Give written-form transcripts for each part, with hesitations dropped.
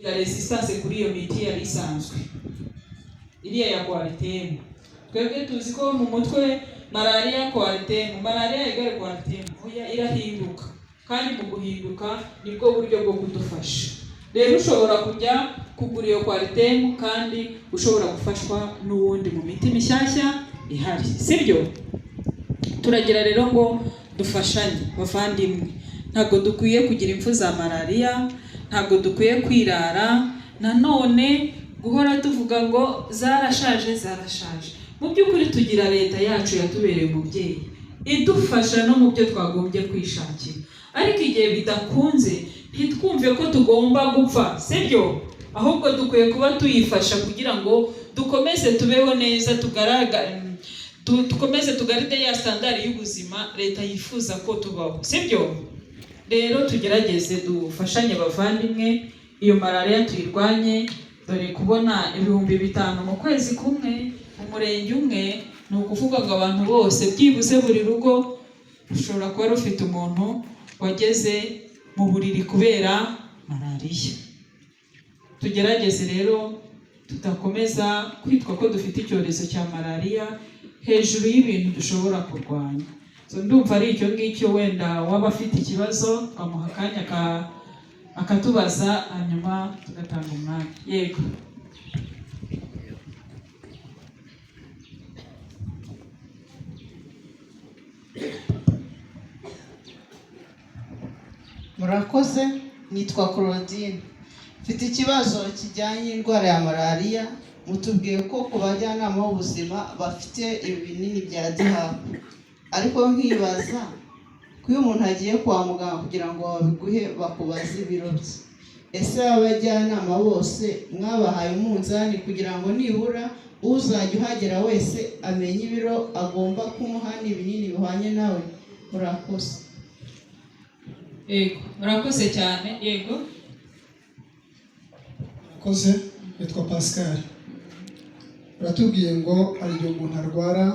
Resistance kuri iyo miti yari isanzwe, iriya ya Coartem. Twebwe tuzi ko mu mutwe malariya Coartem, malariya égale Coartem. Oya, irahinduka, kandi mu guhinduka nibwo buryo bwo kudufasha. Rero ushobora kujya kugura iyo Coartem kandi ushobora gufashwa n'uwundi mu miti mishyashya ihari, sibyo? Turagira rero ngo dufashanye, bavandimwe. Ntabwo dukwiye kugira impfu za malariya, ntabwo dukwiye kwirara nanone guhora tuvuga ngo zarashaje, zarashaje. Mu by'ukuri tugira leta yacu yatubereye umubyeyi, idufasha no mu byo twagombye kwishakira, ariko igihe bidakunze ntitwumve ko tugomba gupfa, sibyo? Ahubwo dukwiye kuba tuyifasha kugira ngo dukomeze tubeho neza, tukomeze tugaride ya standard y'ubuzima leta yifuza ko tubaho, sibyo? Rero tugerageze dufashanye, bavandimwe, iyo malariya tuyirwanye. Dore kubona 5000 mu kwezi kumwe mu murenge umwe, ni ukuvuga ngo abantu bose, byibuze buri rugo rushobora kuba rufite umuntu wageze mu buriri kubera malariya. Tugerageze rero tudakomeza kwitwa ko dufite icyorezo cya malariya hejuru y'ibintu dushobora kurwanya. So, ndumva ari icyo ngicyo. Wenda waba afite ikibazo twamuha akanya akatubaza, hanyuma tugatanga umwanya. Yego. Murakoze, nitwa Claudine, mfite ikibazo kijyanye n'indwara ya malariya. Mutubwiye ko ku bajyanama b'ubuzima bafite ibinini bya DIHAP, ariko nkibaza ko iyo umuntu agiye kwa muganga kugira ngo babiguhe bakubaze ibiro bye. Ese abajyanama bose mwabahaye umunzani kugira ngo nibura uzajya uhagera wese amenye ibiro agomba kumuha n'ibinini bihwanye nawe? Murakoze. Yego, murakoze cyane, yego. Murakoze, nitwa Pascal. Uratubwiye ngo hari igihe umuntu arwara,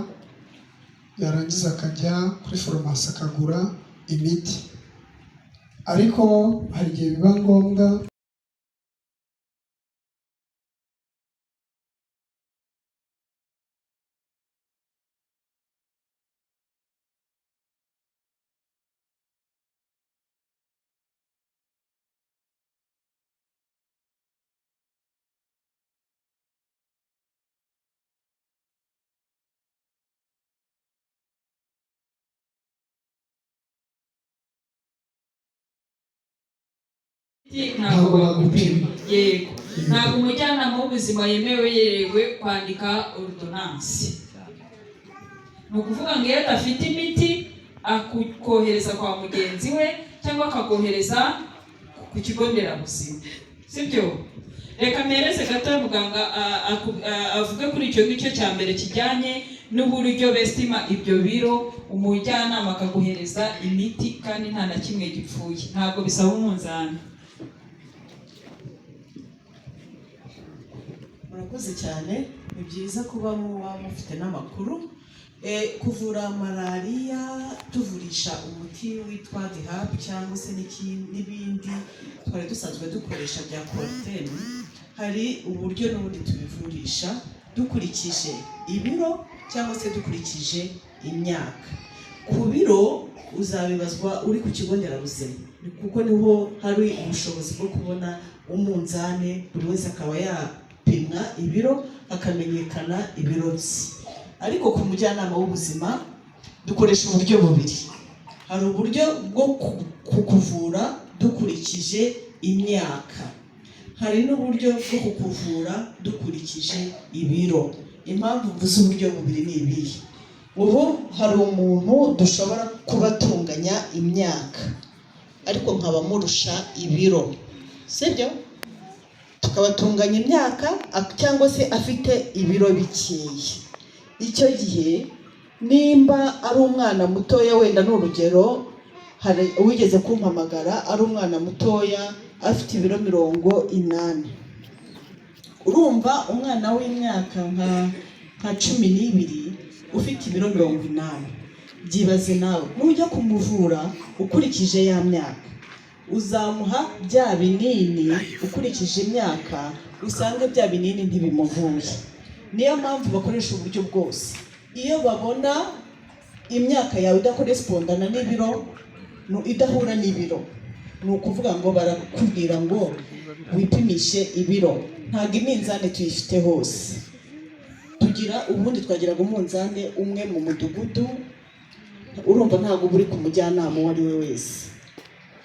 yarangiza akajya kuri farumasi akagura imiti, ariko hari igihe biba ngombwa Ntabwo bagupima. Yego, ntabwo umujyanama w'ubuzima yemewe yerewe kwandika ordonnance. Ni ukuvuga ngo iyo adafite imiti akohereza kwa mugenzi we cyangwa akakohereza ku kigo nderabuzima, sibyo? Reka mpereze gato muganga avuge kuri icyo ngicyo cya mbere kijyanye n'uburyo bestima ibyo biro, umujyanama akaguhereza imiti kandi nta na kimwe gipfuye, ntabwo bisaba umunzani. Murakoze cyane, ni byiza kuba muba mufite n'amakuru. Kuvura malariya tuvurisha umuti witwa DIHAP cyangwa se n'ibindi twari dusanzwe dukoresha bya Coartem, hari uburyo n'ubundi tubivurisha dukurikije ibiro cyangwa se dukurikije imyaka. Ku biro uzabibazwa uri ku kigo nderabuzima, kuko niho hari ubushobozi bwo kubona umunzani, buri wese akaba yapimwa ibiro, hakamenyekana ibiro bye. Ariko ku mujyanama w'ubuzima dukoresha uburyo bubiri. Hari uburyo bwo kukuvura dukurikije imyaka, hari n'uburyo bwo kukuvura dukurikije ibiro. Impamvu mvuze uburyo bubiri ni ibihe? Ubu hari umuntu dushobora kuba tunganya imyaka ariko nkaba murusha ibiro, sibyo? Tukabatunganya imyaka cyangwa se afite ibiro bikeya. Icyo gihe nimba ari umwana mutoya, wenda ni urugero, hari uwigeze kumpamagara ari umwana mutoya afite ibiro 80. Urumva umwana w'imyaka nka 12 ufite ibiro 80, byibaze nawe nujya kumuvura ukurikije ya myaka. Uzamuha bya binini ukurikije imyaka, usange bya binini ntibimuvuye. Niyo mpamvu bakoresha uburyo bwose. Iyo babona imyaka yawe idakorespondana n'ibiro, idahura n'ibiro, ni ukuvuga ngo barakubwira ngo wipimishe ibiro. Ntabwo iminzani tuyifite hose. Tugira ubundi twagiraga umunzani umwe mu mudugudu, urumva ntabwo uba uri ku mujyanama uwo ari we wese.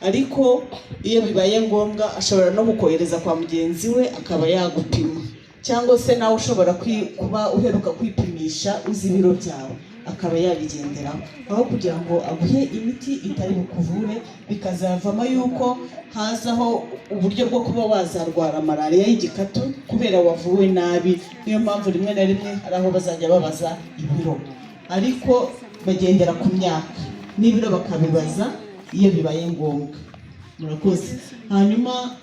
Ariko iyo bibaye ngombwa ashobora no kukohereza kwa mugenzi we akaba yagupima, cyangwa se nawe ushobora kuba uheruka kwipimisha uzi ibiro byawe, akaba yabigenderaho, aho kugira ngo aguhe imiti itari bukuvure, bikazavamo yuko hazaho uburyo bwo kuba wazarwara malariya y'igikatu kubera wavuwe nabi. Niyo mpamvu rimwe na rimwe hari aho bazajya babaza ibiro, ariko bagendera ku myaka n'ibiro bakabibaza iyo bibaye ngombwa. Murakoze. Hanyuma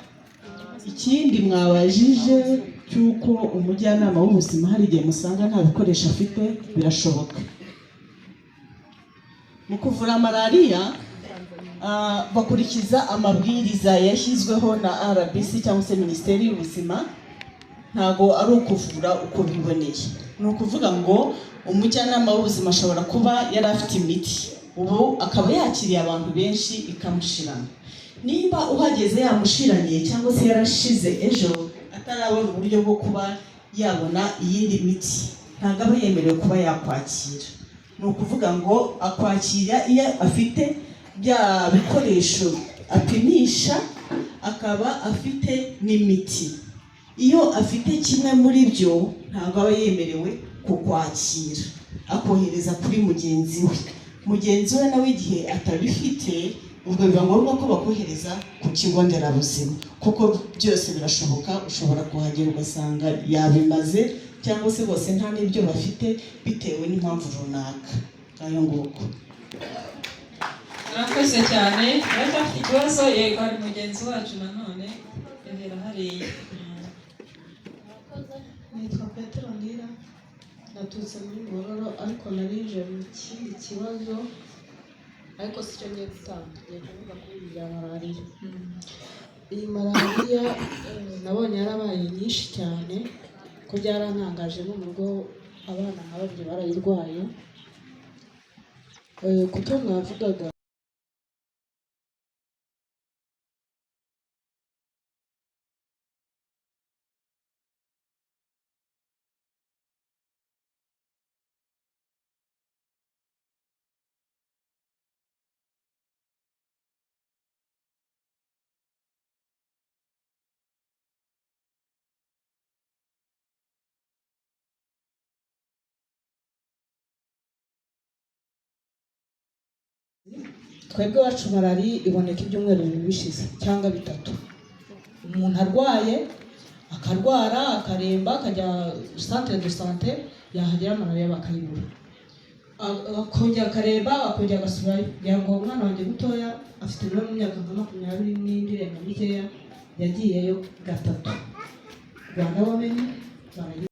ikindi mwabajije cy'uko umujyanama w'ubuzima hari igihe musanga nta bikoresho afite, birashoboka. Mu kuvura malariya bakurikiza amabwiriza yashyizweho na RBC cyangwa se Minisiteri y'Ubuzima. Ntago ari ukuvura uko biboneye. Ni ukuvuga ngo umujyanama w'ubuzima ashobora kuba yari afite imiti, ubu akaba yakiriye abantu benshi ikamushirana. Nimba uhageze yamushiranye cyangwa se yarashize ejo, atarabona uburyo bwo kuba yabona iyindi miti, ntabwo aba yemerewe kuba yakwakira. Ni ukuvuga ngo akwakira iyo afite bya bikoresho apimisha, akaba afite n'imiti. Iyo afite kimwe muri byo, ntabwo aba yemerewe kukwakira, akohereza kuri mugenzi we. Mugenzi we nawe igihe atabifite, ubwo biba ngombwa ko bakohereza ku kigo nderabuzima, kuko byose birashoboka. Ushobora kuhagera ugasanga yabimaze, cyangwa se bose nta n'ibyo bafite bitewe n'impamvu runaka. Ngayo nguko. Murakoze cyane. Uracyafite ikibazo? Yego, hari mugenzi wacu nanone yahera hariya. Nitwa Petero Nira, naturutse muri Ngororero, ariko narinje mu kindi kibazo, ariko si cyo ngiye gutanga. Ngiye kuvuga kuri ibi bya malariya. Iyi malariya nabonye yarabaye nyinshi cyane, ko byarantangaje, no mu rugo abana nka babiri barayirwaye. Ku cyo mwavugaga, twebwe iwacu malariya iboneka ibyumweru 2 bishize cyangwa 3. Umuntu arwaye, akarwara, akaremba, akajya centre de santé, yahagera malariya bakayibura, akongera akaremba, akongera agasubirayo. Kugira ngo umwana wanjye mutoya afite nawe mu myaka nka 20 n'indi irenga mikeya, yagiyeyo gatatu. Rwanda Women barayi